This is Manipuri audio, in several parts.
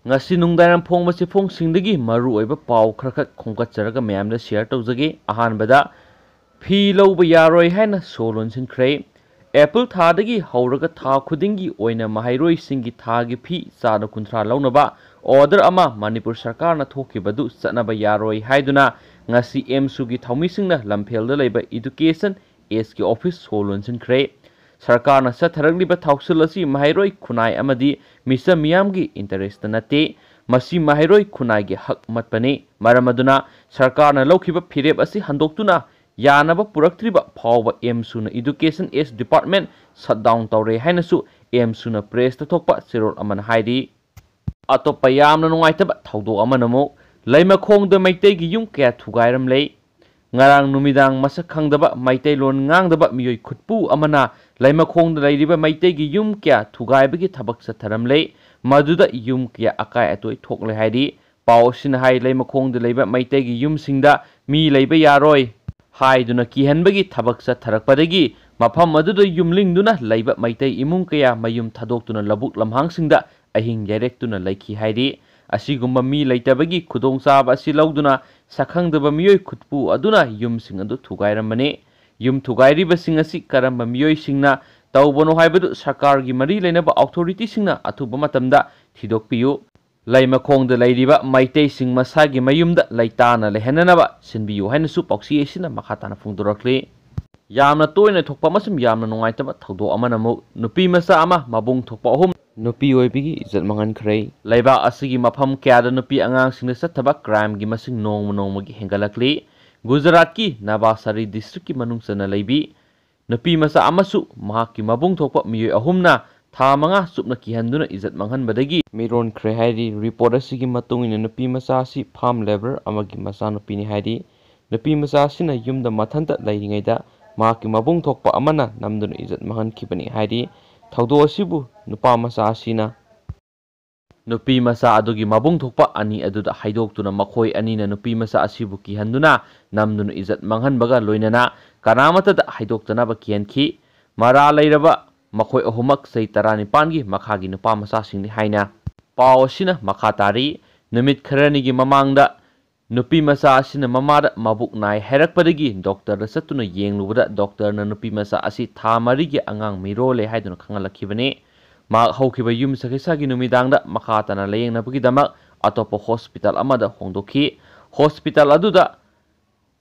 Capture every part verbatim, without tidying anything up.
ꯉꯁꯤ ꯅꯨꯡꯗꯥꯡꯋꯥꯏꯔꯝ ꯐꯣꯡꯕ ꯆꯦꯐꯣꯡꯁꯤꯡꯗꯒꯤ ꯃꯔꯨꯑꯣꯏꯕ ꯄꯥꯎ ꯈꯔꯈꯛ ꯈꯣꯝꯒꯠꯆꯔꯒ ꯃꯌꯥꯝꯗ ꯁꯤꯌꯔ ꯇꯧꯖꯒꯦ꯫ ꯑꯍꯥꯟꯕꯗ, ꯐꯤ ꯂꯧꯕ ꯌꯥꯔꯣꯏ ꯍꯥꯏꯅ ꯁꯣ ꯂꯣꯟꯁꯤꯟꯈ꯭ꯔꯦ꯫ ꯑꯦꯄ꯭ꯔꯤꯜ ꯊꯥꯗꯒꯤ ꯍꯧꯔꯒ ꯊꯥ ꯈꯨꯗꯤꯡꯒꯤ ꯑꯣꯏꯅ ꯃꯍꯩꯔꯣꯏꯁꯤꯡꯒꯤ ꯊꯥꯒꯤ ꯐꯤ ꯆꯥꯗ ꯀꯨꯟꯊ꯭ꯔꯥ ꯂꯧꯅꯕ ꯑꯣꯔꯗꯔ ꯑꯃ ꯃꯅꯤꯄꯨꯔ ꯁꯔꯀꯥꯔꯅ ꯊꯣꯛꯈꯤꯕꯗꯨ ꯆꯠꯅꯕ ꯌꯥꯔꯣꯏ ꯍꯥꯏꯗꯨꯅ ꯉꯁꯤ ꯑꯦꯝꯁꯨꯒꯤ ꯊꯧꯃꯤꯁꯤꯡꯅ ꯂꯝꯐꯦꯜꯗ ꯂꯩꯕ ꯏꯗꯨꯀꯦꯁꯟ ꯑꯦꯁꯀꯤ ꯑꯣꯐꯤꯁ ꯁꯣ ꯂꯣꯟꯁꯤꯟꯈ꯭ꯔꯦ꯫ ꯁꯔꯀꯥꯔꯅ ꯆꯠꯊꯔꯛꯂꯤꯕ ꯊꯧꯁꯤꯜ ꯑꯁꯤ ꯃꯍꯩꯔꯣꯏ ꯈꯨꯟꯅꯥꯏ ꯑꯃꯗꯤ ꯃꯤꯆꯝ ꯃꯤꯌꯥꯝꯒꯤ ꯏꯟꯇꯔꯦꯁꯇ ꯅꯠꯇꯦ꯫ ꯃꯁꯤ ꯃꯍꯩꯔꯣꯏ ꯈꯨꯟꯅꯥꯏꯒꯤ ꯍꯛ ꯃꯠꯄꯅꯤ꯫ ꯃꯔꯝ ꯑꯗꯨꯅ ꯁꯔꯀꯥꯔꯅ ꯂꯧꯈꯤꯕ ꯐꯤꯔꯦꯞ ꯑꯁꯤ ꯍꯟꯗꯣꯛꯇꯨꯅ ꯌꯥꯅꯕ ꯄꯨꯔꯛꯇ꯭ꯔꯤꯕ ꯐꯥꯎꯕ ꯑꯦꯝꯁꯨꯅ ꯏꯗꯨꯀꯦꯁꯟ ꯑꯦꯁ ꯗꯤꯄꯥꯔꯠꯃꯦꯟ ꯁꯠ ꯗꯥꯎꯟ ꯇꯧꯔꯦ ꯍꯥꯏꯅꯁꯨ ꯑꯦꯝꯁꯨꯅ ꯄ꯭ꯔꯦꯁꯇ ꯊꯣꯛꯄ ꯆꯦꯔꯣꯜ ꯑꯃꯅ ꯍꯥꯏꯔꯤ꯫ ꯑꯇꯣꯞꯄ ꯌꯥꯝꯅ ꯅꯨꯡꯉꯥꯏꯇꯕ ꯊꯧꯗꯣꯛ ꯑꯃꯅ ꯑꯃꯨꯛ ꯂꯩꯃꯈꯣꯡꯗ ꯃꯩꯇꯩꯒꯤ ꯌꯨꯝ ꯀꯌꯥ ꯊꯨꯒꯥꯏꯔꯝꯂꯦ꯫ ꯉꯔꯥꯡ ꯅꯨꯃꯤꯗꯥꯡ ꯃꯁꯛ ꯈꯪꯗꯕ ꯃꯩꯇꯩꯂꯣꯟ ꯉꯥꯡꯗꯕ ꯃꯤꯑꯣꯏ ꯈꯨꯠꯄꯨ ꯑꯃꯅ ꯂꯩꯃꯈꯣꯡꯗ ꯂꯩꯔꯤꯕ ꯃꯩꯇꯩꯒꯤ ꯌꯨꯝ ꯀꯌꯥ ꯊꯨꯒꯥꯏꯕꯒꯤ ꯊꯕꯛ ꯆꯠꯊꯔꯝꯂꯦ꯫ ꯃꯗꯨꯗ ꯌꯨꯝ ꯀꯌꯥ ꯑꯀꯥꯏ ꯑꯇꯣꯏ ꯊꯣꯛꯂꯦ ꯍꯥꯏꯔꯤ꯫ ꯄꯥꯎ ꯑꯁꯤꯅ ꯍꯥꯏ, ꯂꯩꯃꯈꯣꯡꯗ ꯂꯩꯕ ꯃꯩꯇꯩꯒꯤ ꯌꯨꯝꯁꯤꯡꯗ ꯃꯤ ꯂꯩꯕ ꯌꯥꯔꯣꯏ ꯍꯥꯏꯗꯨꯅ ꯀꯤꯍꯟꯕꯒꯤ ꯊꯕꯛ ꯆꯠꯊꯔꯛꯄꯗꯒꯤ ꯃꯐꯝ ꯑꯗꯨꯗ ꯌꯨꯝꯂꯤꯡꯗꯨꯅ ꯂꯩꯕ ꯃꯩꯇꯩ ꯏꯃꯨꯡ ꯀꯌꯥ ꯃꯌꯨꯝ ꯊꯥꯗꯣꯛꯇꯨꯅ ꯂꯧꯕꯨꯛ ꯂꯝꯍꯥꯡꯁꯤꯡꯗ ꯑꯍꯤꯡ ꯌꯥꯏꯔꯦꯛꯇꯨꯅ ꯂꯩꯈꯤ ꯍꯥꯏꯔꯤ꯫ ꯑꯁꯤꯒꯨꯝꯕ ꯃꯤ ꯂꯩꯇꯕꯒꯤ ꯈꯨꯗꯣꯡꯆꯥꯕ ꯑꯁꯤ ꯂꯧꯗꯨꯅ ꯁꯛꯈꯪꯗꯕ ꯃꯤꯑꯣꯏ ꯈꯨꯠꯄꯨ ꯑꯗꯨꯅ ꯌꯨꯝꯁꯤꯡ ꯑꯗꯨ ꯊꯨꯒꯥꯏꯔꯝꯕꯅꯤ꯫ ꯌꯨꯝ ꯊꯨꯒꯥꯏꯔꯤꯕꯁꯤꯡ ꯑꯁꯤ ꯀꯔꯝꯕ ꯃꯤꯑꯣꯏꯁꯤꯡꯅ ꯇꯧꯕꯅꯣ ꯍꯥꯏꯕꯗꯨ ꯁꯔꯀꯥꯔꯒꯤ ꯃꯔꯤ ꯂꯩꯅꯕ ꯑꯣꯊꯣꯔꯤꯇꯤꯁꯤꯡꯅ ꯑꯊꯨꯕ ꯃꯇꯝꯗ ꯊꯤꯗꯣꯛꯄꯤꯌꯨ꯫ ꯂꯩꯃꯈꯣꯡꯗ ꯂꯩꯔꯤꯕ ꯃꯩꯇꯩꯁꯤꯡ ꯃꯁꯥꯒꯤ ꯃꯌꯨꯝꯗ ꯂꯩꯇꯥꯅ ꯂꯩꯍꯟꯅꯅꯕ ꯁꯤꯟꯕꯤꯌꯨ ꯍꯥꯏꯅꯁꯨ ꯄꯥꯎꯆꯦ ꯑꯁꯤꯅ ꯃꯈꯥ ꯇꯥꯅ ꯐꯣꯡꯗꯣꯔꯛꯂꯤ꯫ ꯌꯥꯝꯅ ꯇꯣꯏꯅ ꯊꯣꯛꯄ ꯑꯃꯁꯨꯡ ꯌꯥꯝꯅ ꯅꯨꯡꯉꯥꯏꯇꯕ ꯊꯧꯗꯣꯛ ꯑꯃꯅ ꯑꯃꯨꯛ ꯅꯨꯄꯤ ꯃꯆꯥ ꯑꯃ ꯃꯕꯨꯡ ꯊꯣꯛꯄ ꯑꯍꯨꯝ ꯅꯨꯄꯤ ꯑꯣꯏꯕꯤꯒꯤ ꯏꯖꯠ ꯃꯥꯡꯍꯟꯈ꯭ꯔꯦ꯫ ꯂꯩꯕꯥꯛ ꯑꯁꯤꯒꯤ ꯃꯐꯝ ꯀꯌꯥꯗ ꯅꯨꯄꯤ ꯑꯉꯥꯡꯁꯤꯡꯗ ꯆꯠꯊꯕ ꯀ꯭ꯔꯥꯏꯝꯒꯤ ꯃꯁꯤꯡ ꯅꯣꯡꯃ ꯅꯣꯡꯃꯒꯤ ꯍꯦꯟꯒꯠꯂꯛꯂꯤ꯫ ꯒꯨꯖꯔꯥꯠꯀꯤ ꯅꯕꯥꯁꯥꯔꯤ ꯗꯤꯁꯇ꯭ꯔꯤꯛꯀꯤ ꯃꯅꯨꯡ ꯆꯟꯅ ꯂꯩꯕꯤ ꯅꯨꯄꯤ ꯃꯆꯥ ꯑꯃꯁꯨ ꯃꯍꯥꯛꯀꯤ ꯃꯕꯨꯡ ꯊꯣꯛꯄ ꯃꯤꯑꯣꯏ ꯑꯍꯨꯝꯅ ꯊꯥ ꯃꯉꯥ ꯆꯨꯞꯅ ꯀꯤꯍꯟꯗꯨꯅ ꯏꯖꯠ ꯃꯥꯡꯍꯟꯕꯗꯒꯤ ꯃꯤꯔꯣꯟꯈ꯭ꯔꯦ ꯍꯥꯏꯔꯤ꯫ ꯔꯤꯄꯣꯔꯠ ꯑꯁꯤꯒꯤ ꯃꯇꯨꯡ ꯏꯟꯅ ꯅꯨꯄꯤ ꯃꯆꯥ ꯑꯁꯤ ꯐꯥꯔꯝ ꯂꯦꯕꯔ ꯑꯃꯒꯤ ꯃꯆꯥꯅꯨꯄꯤꯅꯤ ꯍꯥꯏꯔꯤ꯫ ꯅꯨꯄꯤ ꯃꯆꯥ ꯑꯁꯤꯅ ꯌꯨꯝꯗ ꯃꯊꯟꯇ ꯂꯩꯔꯤꯉꯩꯗ ꯃꯍꯥꯛꯀꯤ ꯃꯕꯨꯡ ꯊꯣꯛꯄ ꯑꯃꯅ ꯅꯝꯗꯨꯅ ꯏꯖꯠ ꯃꯥꯡꯍꯟꯈꯤꯕꯅꯤ ꯍꯥꯏꯔꯤ꯫ ꯊꯧꯗꯣꯛ ꯑꯁꯤꯕꯨ ꯅꯨꯄꯥ ꯃꯆꯥ ꯑꯁꯤꯅ ꯅꯨꯄꯤ ꯃꯆꯥ ꯑꯗꯨꯒꯤ ꯃꯕꯨꯡ ꯊꯣꯛꯄ ꯑꯅꯤ ꯑꯗꯨꯗ ꯍꯥꯏꯗꯣꯛꯇꯨꯅ ꯃꯈꯣꯏ ꯑꯅꯤꯅ ꯅꯨꯄꯤ ꯃꯆꯥ ꯑꯁꯤꯕꯨ ꯀꯤꯍꯟꯗꯨꯅ ꯅꯝꯗꯨꯅ ꯏꯖꯠ ꯃꯥꯡꯍꯟꯕꯒ ꯂꯣꯏꯅꯅ ꯀꯅꯥꯃꯠꯇꯗ ꯍꯥꯏꯗꯣꯛꯇꯅꯕ ꯀꯤꯍꯟꯈꯤ꯫ ꯃꯔꯥꯜ ꯂꯩꯔꯕ ꯃꯈꯣꯏ ꯑꯍꯨꯝꯃꯛ ꯆꯍꯤ ꯇꯔꯥꯅꯤꯄꯥꯟꯒꯤ ꯃꯈꯥꯒꯤ ꯅꯨꯄꯥ ꯃꯆꯥꯁꯤꯡꯅꯤ ꯍꯥꯏꯅ ꯄꯥꯎ ꯑꯁꯤꯅ ꯃꯈꯥ ꯇꯥꯔꯤ, ꯅꯨꯃꯤꯠ ꯈꯔꯅꯤꯒꯤ ꯃꯃꯥꯡꯗ ꯅꯨꯄꯤ ꯃꯆꯥ ꯑꯁꯤꯅ ꯃꯃꯥꯗ ꯃꯕꯨꯛ ꯅꯥꯏ ꯍꯥꯏꯔꯛꯄꯗꯒꯤ ꯗꯣꯛꯇꯔꯗ ꯆꯠꯇꯨꯅ ꯌꯦꯡꯂꯨꯕꯗ ꯗꯣꯛꯇꯔꯅ ꯅꯨꯄꯤ ꯃꯆꯥ ꯑꯁꯤ ꯊꯥ ꯃꯔꯤꯒꯤ ꯑꯉꯥꯡ ꯃꯤꯔꯣꯜꯂꯦ ꯍꯥꯏꯗꯨꯅ ꯈꯪꯍꯜꯂꯛꯈꯤꯕꯅꯤ꯫ ꯃꯍꯥꯛ ꯍꯧꯈꯤꯕ ꯌꯨꯝꯁꯀꯩꯁꯒꯤ ꯅꯨꯃꯤꯗꯥꯡꯗ ꯃꯈꯥ ꯇꯥꯅ ꯂꯥꯌꯦꯡꯅꯕꯒꯤꯗꯃꯛ ꯑꯇꯣꯞꯄ ꯍꯣꯁꯄꯤꯇꯥꯜ ꯑꯃꯗ ꯍꯣꯡꯗꯣꯛꯈꯤ꯫ ꯍꯣꯁꯄꯤꯇꯥꯜ ꯑꯗꯨꯗ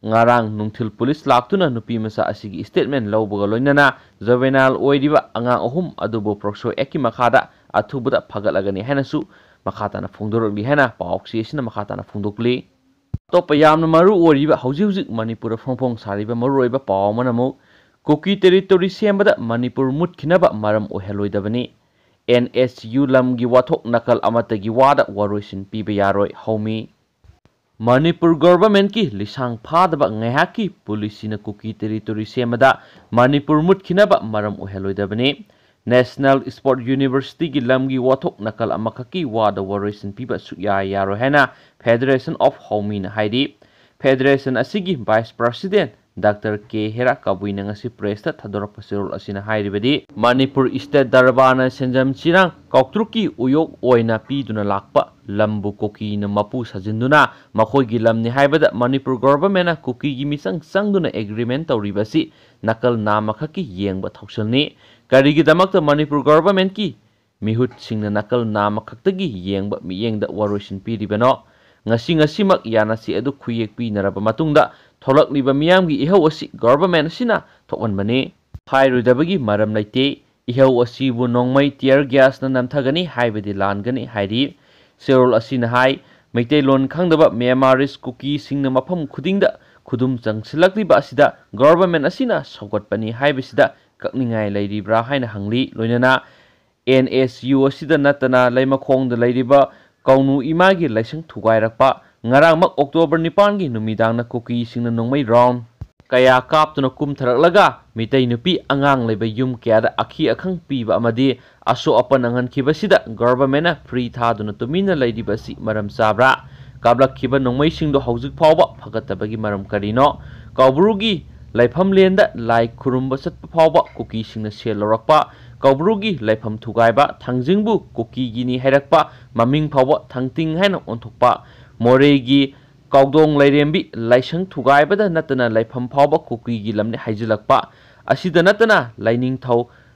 ꯉꯔꯥꯡ ꯅꯨꯡꯊꯤꯜ ꯄꯨꯂꯤꯁ ꯂꯥꯛꯇꯨꯅ ꯅꯨꯄꯤ ꯃꯆꯥ ꯑꯁꯤꯒꯤ ꯁ꯭ꯇꯦꯠꯃꯦꯟ ꯂꯧꯕꯒ ꯂꯣꯏꯅꯅ ꯖꯨꯕꯦꯅꯥꯏꯜ ꯑꯣꯏꯔꯤꯕ ꯑꯉꯥꯡ ꯑꯍꯨꯝ ꯑꯗꯨꯕꯨ ꯄꯣꯛꯁꯣ ꯑꯦꯛꯀꯤ ꯃꯈꯥꯗ ꯑꯊꯨꯕꯗ ꯐꯒꯠꯂꯒꯅꯤ ꯍꯥꯏꯅꯁꯨ ꯃꯈꯥ ꯇꯥꯅ ꯐꯣꯡꯗꯣꯔꯛꯂꯤ ꯍꯥꯏꯅ ꯄꯥꯎꯆꯦ ꯑꯁꯤꯅ ꯃꯈꯥ ꯇꯥꯅ ꯐꯣꯡꯗꯣꯛꯂꯤ꯫ ꯑꯇꯣꯞꯄ ꯌꯥꯝꯅ ꯃꯔꯨ ꯑꯣꯏꯔꯤꯕ, ꯍꯧꯖꯤꯛ ꯍꯧꯖꯤꯛ ꯃꯅꯤꯄꯨꯔꯗ ꯐꯣꯡ ꯐꯣꯡ ꯁꯥꯔꯤꯕ ꯃꯔꯨꯑꯣꯏꯕ ꯄꯥꯎ ꯑꯃꯅ ꯑꯃꯨꯛ ꯀꯨꯀꯤ ꯇꯦꯔꯤꯇꯣꯔꯤ ꯁꯦꯝꯕꯗ ꯃꯅꯤꯄꯨꯔ ꯃꯨꯠꯈꯤꯅꯕ ꯃꯔꯝ ꯑꯣꯏꯍꯜꯂꯣꯏꯗꯕꯅꯤ꯫ ꯑꯦꯟ ꯑꯦꯁ ꯌꯨ ꯂꯝꯒꯤ ꯋꯥꯊꯣꯛ ꯅꯥꯀꯜ ꯑꯃꯠꯇꯒꯤ ꯋꯥꯗ ꯋꯥꯔꯣꯏꯁꯤꯟ ꯄꯤꯕ ꯌꯥꯔꯣꯏ, ꯍꯧꯃꯤ꯫ ꯃꯅꯤꯄꯨꯔ ꯒꯣꯚꯔꯟꯃꯦꯟꯠꯀꯤ ꯂꯤꯁꯥꯡ ꯐꯥꯗꯕ ꯉꯥꯏꯍꯥꯛꯀꯤ ꯄꯣꯂꯤꯁꯤꯅ ꯀꯨꯀꯤ ꯇꯦꯔꯤꯇꯣꯔꯤ ꯁꯦꯝꯕꯗ ꯃꯅꯤꯄꯨꯔ ꯃꯨꯠꯈꯤꯅꯕ ꯃꯔꯝ ꯑꯣꯏꯍꯜꯂꯣꯏꯗꯕꯅꯤ꯫ ꯅꯦꯁꯅꯦꯜ ꯁ꯭ꯄꯣꯔꯠ ꯌꯨꯅꯤꯚꯔꯁꯤꯇꯤꯒꯤ ꯂꯝꯒꯤ ꯋꯥꯊꯣꯛ ꯅꯥꯀꯜ ꯑꯃꯈꯛꯀꯤ ꯋꯥꯗ ꯋꯥꯔꯣꯏꯁꯤꯟ ꯄꯤꯕ ꯁꯨꯛꯌꯥ ꯌꯥꯔꯣꯏ ꯍꯥꯏꯅ ꯐꯦꯗꯔꯦꯁꯟ ꯑꯣꯐ ꯍꯧꯃꯤꯅ ꯍꯥꯏꯔꯤ꯫ ꯐꯦꯗꯔꯦꯁꯟ ꯑꯁꯤꯒꯤ ꯚꯥꯏꯁ ꯄ꯭ꯔꯁꯤꯗꯦꯟꯠ ꯗꯥꯛꯇꯔ ꯀꯦ ꯍꯦꯔꯥ ꯀꯕꯨꯏꯅ ꯉꯁꯤ ꯄ꯭ꯔꯦꯁꯇ ꯊꯥꯗꯣꯔꯛꯄ ꯆꯦꯔꯣꯜ ꯑꯁꯤꯅ ꯍꯥꯏꯔꯤꯕꯗꯤ, ꯃꯅꯤꯄꯨꯔ ꯁ꯭ꯇꯦꯠ ꯗꯔꯕꯥꯔꯅ ꯁꯦꯟꯖꯝ ꯆꯤꯔꯥꯡ ꯀꯥꯎꯇ꯭ꯔꯨꯛꯀꯤ ꯎꯌꯣꯛ ꯑꯣꯏꯅ ꯄꯤꯗꯨꯅ ꯂꯥꯛꯄ ꯂꯝꯕꯨ ꯀꯨꯀꯤꯅ ꯃꯄꯨ ꯁꯥꯖꯤꯟꯗꯨꯅ ꯃꯈꯣꯏꯒꯤ ꯂꯝꯅꯤ ꯍꯥꯏꯕꯗ ꯃꯅꯤꯄꯨꯔ ꯒꯣꯚꯔꯟꯃꯦꯟꯠꯅ ꯀꯨꯀꯤꯒꯤ ꯃꯤꯆꯪ ꯆꯪꯗꯨꯅ ꯑꯦꯒ꯭ꯔꯤꯃꯦꯟꯠ ꯇꯧꯔꯤꯕ ꯑꯁꯤ ꯅꯥꯀꯜ ꯅꯥꯝꯃꯈꯛꯀꯤ ꯌꯦꯡꯕ ꯊꯧꯁꯤꯜꯅꯤ꯫ ꯀꯔꯤꯒꯤꯗꯃꯛꯇ ꯃꯅꯤꯄꯨꯔ ꯒꯣꯚꯔꯟꯃꯦꯟꯠꯀꯤ ꯃꯤꯍꯨꯠꯁꯤꯡꯅ ꯅꯥꯀꯜ ꯅꯥꯝꯃꯈꯛꯇꯒꯤ ꯌꯦꯡꯕ ꯃꯤꯠꯌꯦꯡꯗ ꯋꯥꯔꯣꯏꯁꯤꯟ ꯄꯤꯔꯤꯕꯅꯣ? ꯉꯁꯤ ꯉꯁꯤꯃꯛ ꯌꯥꯅꯁꯤ ꯑꯗꯨ ꯈꯨꯌꯦꯛ ꯄꯤꯅꯔꯕ ꯃꯇꯨꯡꯗ ꯊꯣꯛꯂꯛꯂꯤꯕ ꯃꯤꯌꯥꯝꯒꯤ ꯏꯍꯧ ꯑꯁꯤ ꯒꯣꯚꯔꯟꯃꯦꯟꯠ ꯑꯁꯤꯅ ꯊꯣꯛꯍꯟꯕꯅꯤ꯫ ꯍꯥꯏꯔꯣꯏꯗꯕꯒꯤ ꯃꯔꯝ ꯂꯩꯇꯦ꯫ ꯏꯍꯧ ꯑꯁꯤꯕꯨ ꯅꯣꯡꯃꯩ ꯇꯤꯌꯔ ꯒ꯭ꯌꯥꯁꯅ ꯅꯝꯊꯒꯅꯤ ꯍꯥꯏꯕꯗꯤ ꯂꯥꯟꯒꯅꯤ ꯍꯥꯏꯔꯤ꯫ ꯆꯦꯔꯣꯜ ꯑꯁꯤꯅ ꯍꯥꯏ, ꯃꯩꯇꯩꯂꯣꯟ ꯈꯪꯗꯕ ꯃ꯭ꯌꯥꯟꯃꯥꯔꯤꯁ ꯀꯨꯀꯤꯁꯤꯡꯅ ꯃꯐꯝ ꯈꯨꯗꯤꯡꯗ ꯈꯨꯗꯨꯝ ꯆꯪꯁꯤꯜꯂꯛꯂꯤꯕ ꯑꯁꯤꯗ ꯒꯣꯚꯔꯟꯃꯦꯟꯠ ꯑꯁꯤꯅ ꯁꯧꯒꯠꯄꯅꯤ ꯍꯥꯏꯕꯁꯤꯗ ꯀꯛꯅꯤꯡꯉꯥꯏ ꯂꯩꯔꯤꯕ꯭ꯔꯥ ꯍꯥꯏꯅ ꯍꯪꯂꯤ꯫ ꯂꯣꯏꯅꯅ ꯑꯦꯟ ꯑꯦꯁ ꯌꯨ ꯑꯁꯤꯗ ꯅꯠꯇꯅ ꯂꯩꯃꯈꯣꯡꯗ ꯂꯩꯔꯤꯕ ꯀꯧꯅꯨ ꯏꯃꯥꯒꯤ ꯂꯥꯏꯁꯪ ꯊꯨꯒꯥꯏꯔꯛꯄ, ꯉꯔꯥꯡꯃꯛ ꯑꯣꯛꯇꯣꯕꯔ ꯅꯤꯄꯥꯟꯒꯤ ꯅꯨꯃꯤꯗꯥꯡꯗ ꯀꯨꯀꯤꯁꯤꯡꯅ ꯅꯣꯡꯃꯩ ꯔꯥꯎꯟ ꯀꯌꯥ ꯀꯥꯞꯇꯨꯅ ꯀꯨꯝꯊꯔꯛꯂꯒ ꯃꯤꯇꯩ ꯅꯨꯄꯤ ꯑꯉꯥꯡ ꯂꯩꯕ ꯌꯨꯝ ꯀꯌꯥꯗ ꯑꯈꯤ ꯑꯈꯪ ꯄꯤꯕ ꯑꯃꯗꯤ ꯑꯁꯣꯛ ꯑꯄꯟ ꯅꯪꯍꯟꯈꯤꯕꯁꯤꯗ ꯒꯣꯚꯔꯟꯃꯦꯟꯠꯅ ꯐ꯭ꯔꯤ ꯊꯥꯗꯨꯅ ꯇꯨꯃꯤꯟꯅ ꯂꯩꯔꯤꯕ ꯑꯁꯤ ꯃꯔꯝ ꯆꯥꯕ꯭ꯔꯥ? ꯀꯥꯞꯂꯛꯈꯤꯕ ꯅꯣꯡꯃꯩꯁꯤꯡꯗꯣ ꯍꯧꯖꯤꯛ ꯐꯥꯎꯕ ꯐꯒꯠꯇꯕꯒꯤ ꯃꯔꯝ ꯀꯔꯤꯅꯣ? ꯀꯧꯕ꯭ꯔꯨꯒꯤ ꯂꯥꯏꯐꯝꯂꯦꯟꯗ ꯂꯥꯏ ꯈꯨꯔꯨꯝꯕ ꯆꯠꯄ ꯐꯥꯎꯕ ꯀꯨꯀꯤꯁꯤꯡꯅ ꯁꯦꯜ ꯂꯧꯔꯛꯄ, ꯀꯧꯕ꯭ꯔꯨꯒꯤ ꯂꯥꯏꯐꯝ ꯊꯨꯒꯥꯏꯕ, ꯊꯥꯡꯖꯤꯡꯕꯨ ꯀꯨꯀꯤꯒꯤꯅꯤ ꯍꯥꯏꯔꯛꯄ, ꯃꯃꯤꯡ ꯐꯥꯎꯕ ꯊꯥꯡꯇꯤꯡ ꯍꯥꯏꯅ ꯑꯣꯟꯊꯣꯛꯄ, ꯃꯣꯔꯦꯒꯤ ꯀꯥꯎꯗꯣꯡ ꯂꯥꯏꯔꯦꯝꯕꯤ ꯂꯥꯏꯁꯪ ꯊꯨꯒꯥꯏꯕꯗ ꯅꯠꯇꯅ ꯂꯥꯏꯐꯝ ꯐꯥꯎꯕ ꯀꯨꯀꯤꯒꯤ ꯂꯝꯅꯤ ꯍꯥꯏꯖꯤꯜꯂꯛꯄ, ꯑꯁꯤꯗ ꯅꯠꯇꯅ ꯂꯥꯏꯅꯤꯡꯊꯧ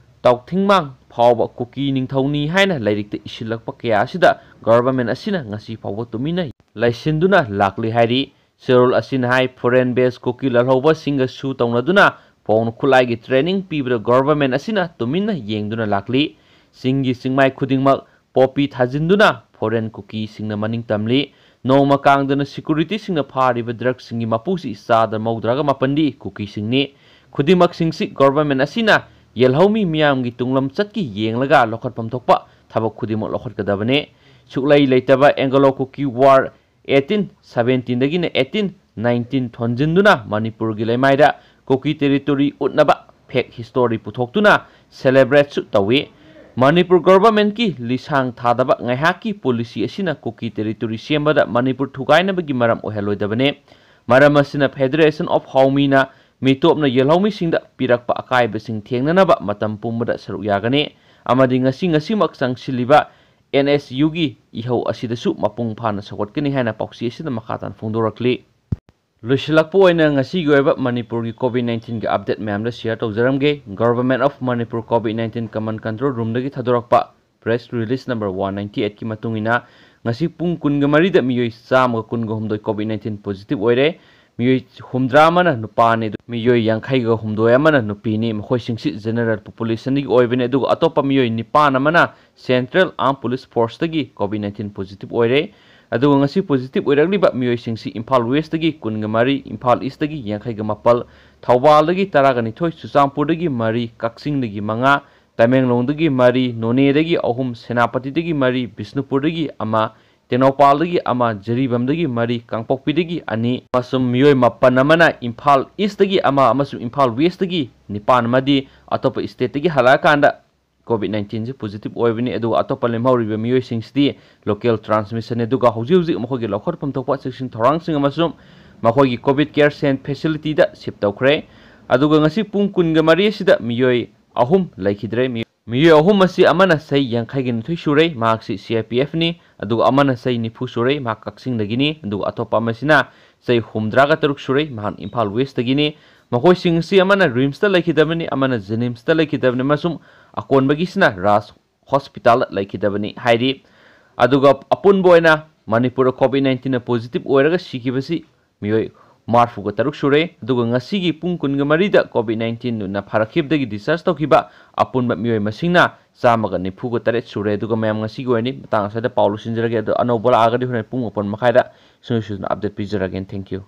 ꯇꯥꯎꯊꯤꯡꯃꯥꯡ ꯐꯥꯎꯕ ꯀꯨꯀꯤ ꯅꯤꯡꯊꯧꯅꯤ ꯍꯥꯏꯅ ꯂꯥꯏꯔꯤꯛꯇ ꯏꯁꯤꯜꯂꯛꯄ ꯀꯌꯥ ꯑꯁꯤꯗ ꯒꯣꯚꯔꯟꯃꯦꯟꯠ ꯑꯁꯤꯅ ꯉꯁꯤ ꯐꯥꯎꯕ ꯇꯨꯃꯤꯟꯅ ꯂꯩꯁꯤꯟꯗꯨꯅ ꯂꯥꯛꯂꯤ ꯍꯥꯏꯔꯤ꯫ ꯆꯦꯔꯣꯜ ꯑꯁꯤꯅ ꯍꯥꯏ, ꯐꯣꯔꯦꯟ ꯕꯦꯁ ꯀꯨꯀꯤ ꯂꯥꯜꯍꯧꯕꯁꯤꯡꯒ ꯁꯨ ꯇꯧꯅꯗꯨꯅ ꯄꯥꯎꯅ ꯈꯨꯠꯂꯥꯏꯒꯤ ꯇ꯭ꯔꯦꯅꯤꯡ ꯄꯤꯕꯗ ꯒꯣꯚꯔꯟꯃꯦꯟꯠ ꯑꯁꯤꯅ ꯇꯨꯃꯤꯟꯅ ꯌꯦꯡꯗꯨꯅ ꯂꯥꯛꯂꯤ꯫ ꯆꯤꯡꯒꯤ ꯆꯤꯡꯃꯥꯏ ꯈꯨꯗꯤꯡꯃꯛ ꯄꯣꯄꯤ ꯊꯥꯖꯤꯟꯗꯨꯅ ꯐꯣꯔꯦꯟ ꯀꯨꯀꯤꯁꯤꯡꯅ ꯃꯅꯤꯡ ꯇꯝꯂꯤ꯫ ꯅꯣꯡꯃ ꯀꯥꯡꯗꯅ ꯁꯦꯀ꯭ꯌꯨꯔꯤꯇꯤꯁꯤꯡꯅ ꯐꯥꯔꯤꯕ ꯗ꯭ꯔꯒꯁꯤꯡꯒꯤ ꯃꯄꯨꯁꯤ ꯆꯥꯗ ꯃꯧꯗ꯭ꯔꯥꯒ ꯃꯥꯄꯟꯗꯤ ꯀꯨꯀꯤꯁꯤꯡꯅꯤ꯫ ꯈꯨꯗꯤꯡꯃꯛꯁꯤꯡꯁꯤ ꯒꯣꯚꯔꯟꯃꯦꯟꯠ ꯑꯁꯤꯅ ꯌꯦꯜꯍꯧꯃꯤ ꯃꯤꯌꯥꯝꯒꯤ ꯇꯨꯡꯂꯝꯆꯠꯀꯤ ꯌꯦꯡꯂꯒ ꯂꯧꯈꯠꯐꯝ ꯊꯣꯛꯄ ꯊꯕꯛ ꯈꯨꯗꯤꯡꯃꯛ ꯂꯧꯈꯠꯀꯗꯕꯅꯤ꯫ ꯁꯨꯛꯂꯩ ꯂꯩꯇꯕ ꯑꯦꯡꯒꯂꯣ ꯀꯨꯀꯤ ꯋꯥꯔ eighteen seventeenꯗꯒꯤꯅ eighteen nineteen ꯊꯣꯟꯖꯤꯟꯗꯨꯅ ꯃꯅꯤꯄꯨꯔꯒꯤ ꯂꯩꯃꯥꯏꯗ ꯀꯨꯀꯤ ꯇꯦꯔꯤꯇꯣꯔꯤ ꯎꯠꯅꯕ ꯐꯦꯛ ꯍꯤꯁꯇꯣꯔꯤ ꯄꯨꯊꯣꯛꯇꯨꯅ ꯁꯦꯂꯦꯕ꯭ꯔꯦꯠꯁꯨ ꯇꯧꯏ꯫ ꯃꯅꯤꯄꯨꯔ ꯒꯣꯚꯔꯟꯃꯦꯟꯠꯀꯤ ꯂꯤꯁꯥꯡ ꯊꯥꯗꯕ ꯉꯥꯏꯍꯥꯛꯀꯤ ꯄꯣꯂꯤꯁꯤ ꯑꯁꯤꯅ ꯀꯨꯀꯤ ꯇꯦꯔꯤꯇꯣꯔꯤ ꯁꯦꯝꯕꯗ ꯃꯅꯤꯄꯨꯔ ꯊꯨꯒꯥꯏꯅꯕꯒꯤ ꯃꯔꯝ ꯑꯣꯏꯍꯜꯂꯣꯏꯗꯕꯅꯤ꯫ ꯃꯔꯝ ꯑꯁꯤꯅ ꯐꯦꯗꯔꯦꯁꯟ ꯑꯣꯐ ꯍꯥꯎꯃꯤꯅ ꯃꯤꯇꯣꯞꯅ ꯌꯦꯜꯍꯧꯃꯤꯁꯤꯡꯗ ꯄꯤꯔꯛꯄ ꯑꯀꯥꯏꯕꯁꯤꯡ ꯊꯦꯡꯅꯅꯕ ꯃꯇꯝ ꯄꯨꯝꯕꯗ ꯁꯔꯨꯛ ꯌꯥꯒꯅꯤ ꯑꯃꯗꯤ ꯉꯁꯤ ꯉꯁꯤꯃꯛ ꯆꯪꯁꯤꯜꯂꯤꯕ ꯑꯦꯟ ꯑꯦꯁ ꯌꯨꯒꯤ ꯏꯍꯧ ꯑꯁꯤꯗꯁꯨ ꯃꯄꯨꯡ ꯐꯥꯅ ꯁꯧꯒꯠꯀꯅꯤ ꯍꯥꯏꯅ ꯄꯥꯎꯆꯦ ꯑꯁꯤꯗ ꯃꯈꯥ ꯇꯥꯅ ꯐꯣꯡꯗꯣꯔꯛꯂꯤ꯫ ꯂꯣꯏꯁꯤꯜꯂꯛꯄ ꯑꯣꯏꯅ ꯉꯁꯤꯒꯤ ꯑꯣꯏꯕ ꯃꯅꯤꯄꯨꯔꯒꯤ ꯀꯣꯚꯤꯗ ꯅꯥꯏꯟꯇꯤꯟꯒꯤ ꯑꯞꯗꯦꯠ ꯃꯌꯥꯝꯗ ꯁꯤꯌꯔ ꯇꯧꯖꯔꯝꯒꯦ꯫ Government of Manipur COVID nineteen Command Control Roomꯗꯒꯤ ꯊꯥꯗꯣꯔꯛꯄ press release number one ninety ꯑꯩꯠꯀꯤ ꯃꯇꯨꯡ ꯏꯟꯅ, ꯉꯁꯤ ꯄꯨꯡ ꯀꯨꯟꯒ ꯃꯔꯤꯗ ꯃꯤꯑꯣꯏ ꯆꯥꯝꯃꯒ ꯀꯨꯟꯒ ꯍꯨꯝꯗꯣꯏ ꯀꯣꯚꯤꯗ ꯅꯥꯏꯟꯇꯤꯟ ꯄꯣꯖꯤꯇꯤꯚ ꯑꯣꯏꯔꯦ꯫ ꯃꯤꯑꯣꯏ ꯍꯨꯝꯗ꯭ꯔꯥ ꯑꯃꯅ ꯅꯨꯄꯥꯅꯤ, ꯑꯗꯨ ꯃꯤꯑꯣꯏ ꯌꯥꯡꯈꯩꯒ ꯍꯨꯝꯗꯣꯏ ꯑꯃꯅ ꯅꯨꯄꯤꯅꯤ꯫ ꯃꯈꯣꯏꯁꯤꯡꯁꯤ ꯖꯦꯅꯔꯦꯜ ꯄꯣꯄꯨꯂꯦꯁꯟꯗꯒꯤ ꯑꯣꯏꯕꯅꯤ, ꯑꯗꯨꯒ ꯑꯇꯣꯞꯄ ꯃꯤꯑꯣꯏ ꯅꯤꯄꯥꯟ ꯑꯃꯅ ꯁꯦꯟꯇ꯭ꯔꯦꯜ ꯑꯥꯔꯝ ꯄꯨꯂꯤꯁ ꯐꯣꯔꯁꯇꯒꯤ ꯀꯣꯚꯤꯗ ꯅꯥꯏꯟꯇꯤꯟ ꯄꯣꯖꯤꯇꯤꯚ ꯑꯣꯏꯔꯦ꯫ ꯑꯗꯨꯒ ꯉꯁꯤ ꯄꯣꯖꯤꯇꯤꯚ ꯑꯣꯏꯔꯛꯂꯤꯕ ꯃꯤꯑꯣꯏꯁꯤꯡꯁꯤ ꯏꯝꯐꯥꯜ ꯋꯦꯁꯇꯒꯤ ꯀꯨꯟꯒ ꯃꯔꯤ, ꯏꯝꯐꯥꯜ ꯏꯁꯇꯒꯤ ꯌꯥꯡꯈꯩꯒ ꯃꯥꯄꯜ, ꯊꯧꯕꯥꯜꯗꯒꯤ ꯇꯔꯥꯒ ꯅꯤꯊꯣꯏ, ꯆꯨꯔꯆꯥꯟꯄꯨꯔꯗꯒꯤ ꯃꯔꯤ, ꯀꯛꯆꯤꯡꯗꯒꯤ ꯃꯉꯥ, ꯇꯃꯦꯡꯂꯣꯡꯗꯒꯤ ꯃꯔꯤ, ꯅꯣꯅꯦꯗꯒꯤ ꯑꯍꯨꯝ, ꯁꯦꯅꯥꯄꯇꯤꯗꯒꯤ ꯃꯔꯤ, ꯕꯤꯁꯅꯨꯄꯨꯔꯗꯒꯤ ꯑꯃ, ꯇꯦꯡꯅꯧꯄꯥꯜꯗꯒꯤ ꯑꯃ, ꯖꯤꯔꯤꯕꯥꯝꯗꯒꯤ ꯃꯔꯤ, ꯀꯥꯡꯄꯣꯛꯄꯤꯗꯒꯤ ꯑꯅꯤ, ꯑꯃꯁꯨꯡ ꯃꯤꯑꯣꯏ ꯃꯥꯄꯟ ꯑꯃꯅ ꯏꯝꯐꯥꯜ ꯏꯁꯇꯒꯤ ꯑꯃ ꯑꯃꯁꯨꯡ ꯏꯝꯐꯥꯜ ꯋꯦꯁꯇꯒꯤ ꯅꯤꯄꯥꯟ ꯑꯃꯗꯤ ꯑꯇꯣꯞꯄ ꯁ꯭ꯇꯦꯠꯇꯒꯤ ꯍꯜꯂꯛꯑꯀꯥꯟꯗ ꯀꯣꯚꯤꯗ ꯅꯥꯏꯟꯇꯤꯟꯁꯤ ꯄꯣꯖꯤꯇꯤꯚ ꯑꯣꯏꯕꯅꯤ꯫ ꯑꯗꯨꯒ ꯑꯇꯣꯞꯄ ꯂꯦꯝꯍꯧꯔꯤꯕ ꯃꯤꯑꯣꯏꯁꯤꯡꯁꯤꯗꯤ ꯂꯣꯀꯦꯜ ꯇ꯭ꯔꯥꯟꯁꯃꯤꯁꯟꯅꯤ꯫ ꯑꯗꯨꯒ ꯍꯧꯖꯤꯛ ꯍꯧꯖꯤꯛ ꯃꯈꯣꯏꯒꯤ ꯂꯧꯈꯠꯐꯝ ꯊꯣꯛꯄ ꯆꯦꯛꯁꯤꯟ ꯊꯧꯔꯥꯡꯁꯤꯡ ꯑꯃꯁꯨꯡ ꯃꯈꯣꯏꯒꯤ ꯀꯣꯚꯤꯗ ꯀꯦꯌꯔ ꯁꯦꯟ ꯐꯦꯁꯤꯂꯤꯇꯤꯗ ꯁꯤꯞ ꯇꯧꯈ꯭ꯔꯦ꯫ ꯑꯗꯨꯒ ꯉꯁꯤ ꯄꯨꯡ ꯀꯨꯟꯒ ꯃꯔꯤ ꯑꯁꯤꯗ ꯃꯤꯑꯣꯏ ꯑꯍꯨꯝ ꯂꯩꯈꯤꯗ꯭ꯔꯦ꯫ ꯃꯤꯑꯣꯏ ꯃꯤꯑꯣꯏ ꯑꯍꯨꯝ ꯑꯁꯤ ꯑꯃꯅ ꯆꯍꯤ ꯌꯥꯡꯈꯩꯒ ꯅꯤꯊꯣꯏ ꯁꯨꯔꯦ, ꯃꯍꯥꯛꯁꯤ C R P F ꯅꯤ, ꯑꯗꯨꯒ ꯑꯃꯅ ꯆꯍꯤ ꯅꯤꯐꯨ ꯁꯨꯔꯦ, ꯃꯍꯥꯛ ꯀꯛꯆꯤꯡꯗꯒꯤꯅꯤ, ꯑꯗꯨꯒ ꯑꯇꯣꯞꯄ ꯑꯃꯁꯤꯅ ꯆꯍꯤ ꯍꯨꯝꯗ꯭ꯔꯥꯒ ꯇꯔꯨꯛ ꯁꯨꯔꯦ, ꯃꯍꯥꯛ ꯏꯝꯐꯥꯜ ꯋꯦꯁꯇꯒꯤꯅꯤ꯫ ꯃꯈꯣꯏꯁꯤꯡ ꯑꯁꯤ ꯑꯃꯅ RIMSꯇ ꯂꯩꯈꯤꯗꯕꯅꯤ, ꯑꯃꯅ JNIMSꯇ ꯂꯩꯈꯤꯗꯕꯅꯤ ꯑꯃꯁꯨꯡ ꯑꯀꯣꯟꯕꯒꯤꯁꯤꯅ ꯔꯥꯖ ꯍꯣꯁꯄꯤꯇꯥꯜꯗ ꯂꯩꯈꯤꯗꯕꯅꯤ ꯍꯥꯏꯔꯤ꯫ ꯑꯗꯨꯒ ꯑꯄꯨꯟꯕ ꯑꯣꯏꯅ ꯃꯅꯤꯄꯨꯔꯗ COVID nineteenꯅ positive ꯑꯣꯏꯔꯒ ꯁꯤꯈꯤꯕꯁꯤ ꯃꯤꯑꯣꯏ ꯃꯔꯤꯐꯨꯒ ꯇꯔꯨꯛ ꯁꯨꯔꯦ꯫ ꯑꯗꯨꯒ ꯉꯁꯤꯒꯤ ꯄꯨꯡ ꯀꯨꯟꯒ ꯃꯔꯤꯗ COVID nineteenꯅ ꯐꯔꯛꯈꯤꯕꯗꯒꯤ discharge ꯇꯧꯈꯤꯕ ꯑꯄꯨꯟꯕ ꯃꯤꯑꯣꯏ ꯃꯁꯤꯡꯅ ꯆꯥꯝꯃꯒ ꯅꯤꯐꯨꯒ ꯇꯔꯦꯠ ꯁꯨꯔꯦ꯫ ꯑꯗꯨꯒ ꯃꯌꯥꯝ, ꯉꯁꯤꯒꯤ ꯑꯣꯏꯅꯗꯤ ꯃꯇꯥꯡ ꯑꯁ꯭ꯋꯥꯏꯗ ꯄꯥꯎ ꯂꯣꯏꯁꯤꯟꯖꯔꯒꯦ꯫ ꯑꯗꯣ ꯑꯅꯧꯕ ꯂꯥꯛꯑꯒꯗꯤ ꯍꯣꯔꯦꯟ ꯄꯨꯡ ꯃꯥꯄꯟ ꯃꯈꯥꯏꯗ ꯁꯨꯡꯁꯣꯏ ꯁꯣꯏꯗꯅ update ꯄꯤꯖꯔꯒꯦ꯫ Thank you꯫